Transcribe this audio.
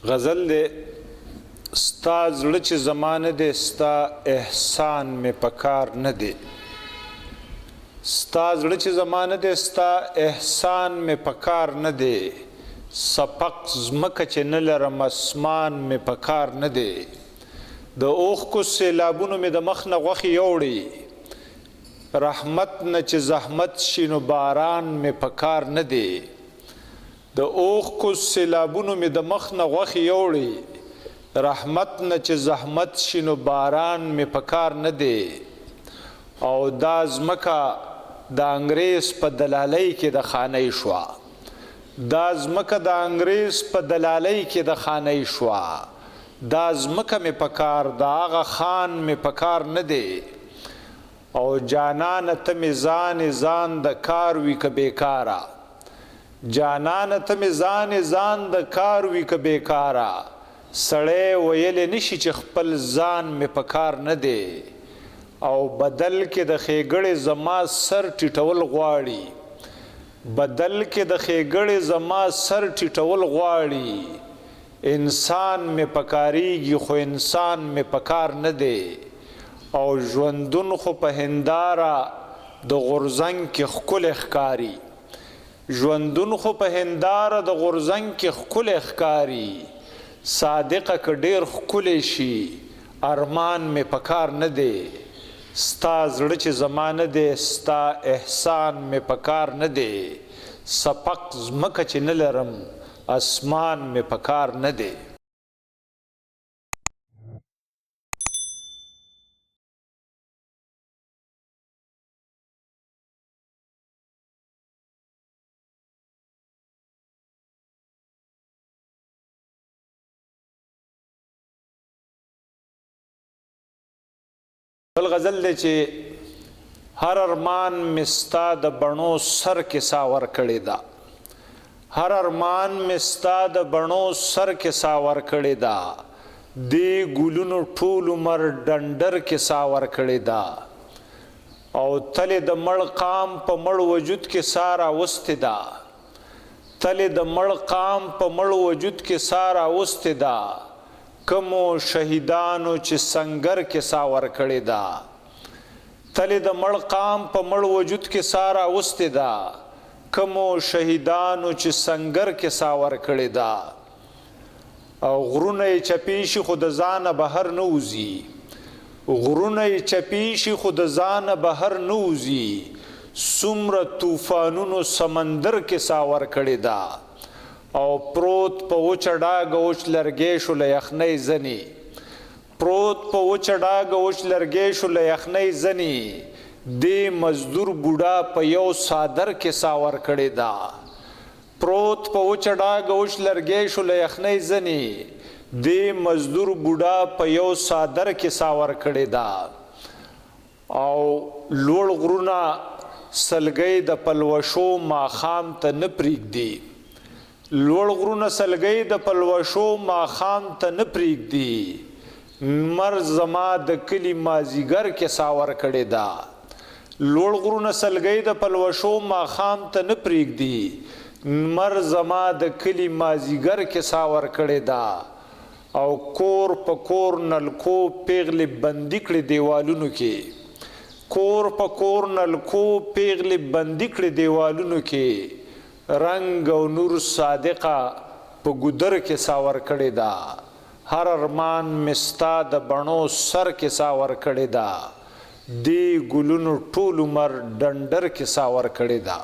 غزل دی. ستا زړه چې زما نه دی، ستا احسان مې پکار نه دی. ستا زړه چې زما نه دی، ستا احسان مې پکار نه دی. سپق ځمکه چې نه لرم، اسمان مې پکار نه دی. د اوښکو سیلابونو مې د مخ نه غوښې یوړې، رحمت نه چې زحمت شي نو باران مې پکار نه دی. د اوښکو سیلابونو مې د مخ نه غوښې یوړې، رحمت نه چې زحمت شي نو باران مې پکار نه دی. او دا ځمکه د انګریز په دلالۍ کې د خانۍ شوه، دا ځمکه د انګریز په دلالۍ کې د خانۍ شوه. دا ځمکه مې پکار ده، هغه خان مې پکار نه دی. او جانانه ته مې ځان ځان د کار وي که بیکاره، جانانه ته مې ځان ځان د کار وي که بیکاره، سړی ویلی نشي چې خپل ځان مې پکار نه دی. او بدل کې د ښېګړې زما سر ټیټول غواړي، بدل کې د ښېګړې زما سر ټیټول غواړي. انسان مې پکارېږي خو انسان مې پکار نه دی. او ژوندون خو په هنداره د غورځنګ کې ښکلی ښکاري، ژوندون خو په هنداره د غورځنګ کې ښکلی ښکاري. صادقه که ډېر ښکلی شي، ارمان مې پکار نه دی. ستا زړه چې زما نه دی، ستا احسان مې پکار نه دی. سپق ځمکه چې نه لرم، اسمان مې پکار نه دی. بل غزل دی چې هر ارمان مې ستا د بڼو سر کې سا ورکړې ده، هر ارمان مې ستا د بڼو سر کې سا ورکړې ده. دې ګلونو ټول عمر ډنډر کې سا ورکړې ده. او تلې د مړ قام په مړ وجود کې سا راوستې ده، تلې د مړ قام په مړ وجود کې سا راوستې ده. کومو شهیدانو چې سنګر کې سا ورکړې ده، تلې د مړ قام په مړ وجود کې سا راوستې ده. کومو شهیدانو چې سنګر کې سا ورکړې ده. او غرونه یې چپې شي خو د ځانه بهر نه وځي، غرونه یې چپې شي خو د ځانه بهر نه وځي. څومره طوفانونو سمندر کې سا ورکړې ده. او پروت په وچه ډاګه وچ لرګی شو له یخنۍ ځنې، پروت په وچه ډاګه وچ لرګی شو له یخنۍ ځنې. دې مزدور بوډا په یو څادر کې سا ورکړې ده. پروت په وچه ډاګه وچ لرګی شو له یخنۍ ځنې، دې مزدور بوډا په یو څادر کې سا ورکړې ده. او لوړ غرونه سلګۍ د پلوشو ماښام ته نه پرېږدي، لوړ غرونه سلګۍ د پلوشو ماښام ته نه پرېږدي. نمر زما د کلي مازیګر کې سا ورکړې ده. لوړ غرونه سلګۍ د پلوشو ماښام ته نه پرېږدي، نمر زما د کلي مازیګر کې سا ورکړې ده. او کور په کور نلکو پیغلې بندي کړې دیوالونو کې، کور په کور نلکو پیغلې بندي کړې دیوالونو کې. رنګ او نور صادقه په ګودر کې سا ورکړې ده. هر ارمان مې ستا د بڼو سر کې سا ورکړې ده، دې ګلونو ټول عمر ډنډر کې سا ورکړې ده.